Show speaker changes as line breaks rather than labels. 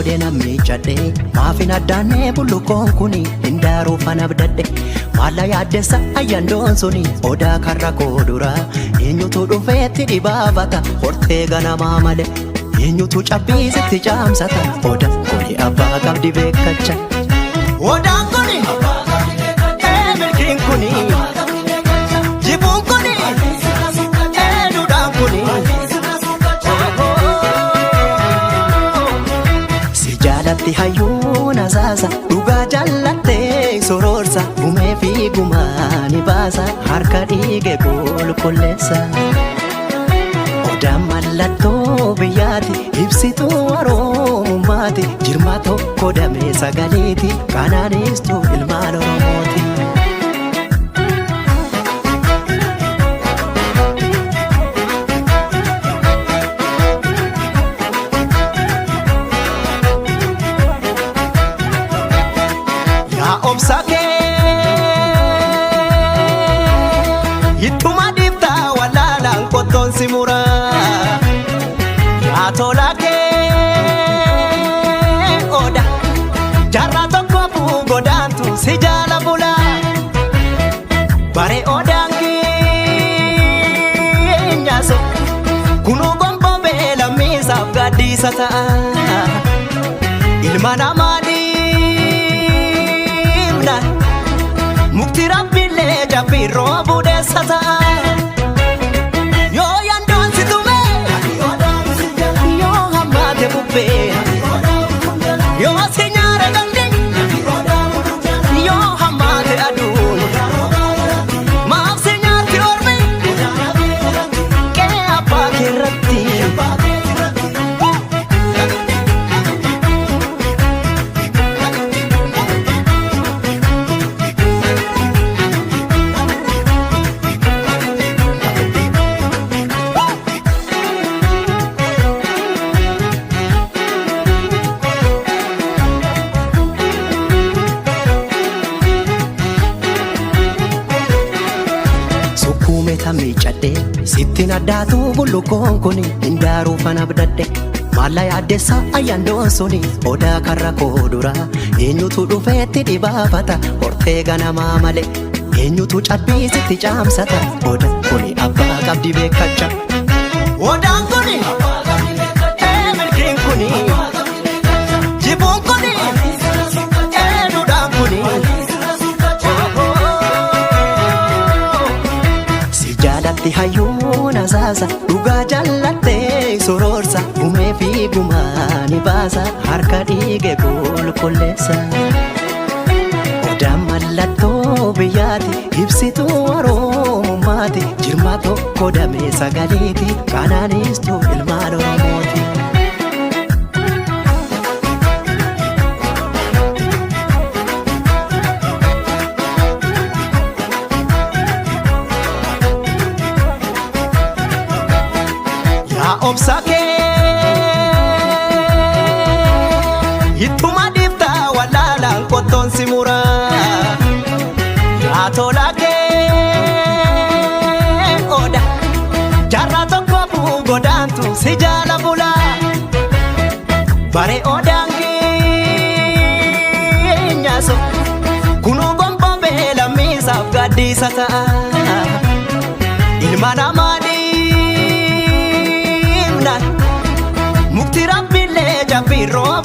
Hoodee namni cadhe maafin addaannee bullukoon kuni hin daaruufan abdadhe maalla yaaddessa ayyandoon suni odaa karra koo dura eenyutu dhufeetti dhibaafata hortee ganamaa malee eenyutu cabbiisitti caamsata odaan kuni abbaa qabdi beekacha. Odaan kuni milkiin kuni jibuun kuni duudhaan kuni. Si jaalatti hayyuun asaasa dhugaa jaallattee sororsa gumee fi gumaa ni baasa harka dhiige qulqulleessa. Odaan mallattoo biyyaati ibsituu oromummaati jirma tokko damee sagaleeti kanaanistuu ilmaan Oromooti. Yaa obsa kee ittuma dhiiftaa wallaalaan qottoon si muraa. Yaa tola kee oda jaarraa tokko godaantu si jaala bulaa. Bare odaan keenyaaso kunuu gonbobee lammiisaaf gaaddiisa ta'a. Ilma namaa dhiibna mukti rabbiillee jabbiirroo budeessa ta'a. Yoo yandoon si tume yoo hammaate bubbee yoo si nyaara galli yoo hammaate aduun maaf si nyaarti ormi qe'ee abbaa keerratti. Sukkuume tamii cadhe sittiin addaatu bullukoon kuni hin daaruufan abdadhe maalla yaaddessa ayyandoon suni odaa karra koo dura eenyutu dhufeetti dhibaafata hortee ganamaa malee eenyutu cabbiisitti caamsata odaan kuni abbaa qabdi beekacha. Odaan kuni milkiin kuni jibuun kuni duudhaan kuni. Si jaalatti hayyuun asaasa dhugaa jaallattee sororsa gumee fi gumaa ni baasa harka dhiige qulqulleessa. Odaan mallattoo biyyaati ibsituu oromummaati jirma tokko damee sagaleeti kanaanistuu ilmaan Oromooti. Yaa obsa kee ittuma dhiiftaa wallaalaan qottoon si muraa. Yaa tola kee oda jaarraa tokko godaantu si jaala bulaa. Bare odaan keenyaaso kunuu gonbobee lammiisaaf gaaddiisa ta'a. Ilma namaa dhiibna mukti rabbiillee jabbiirroo.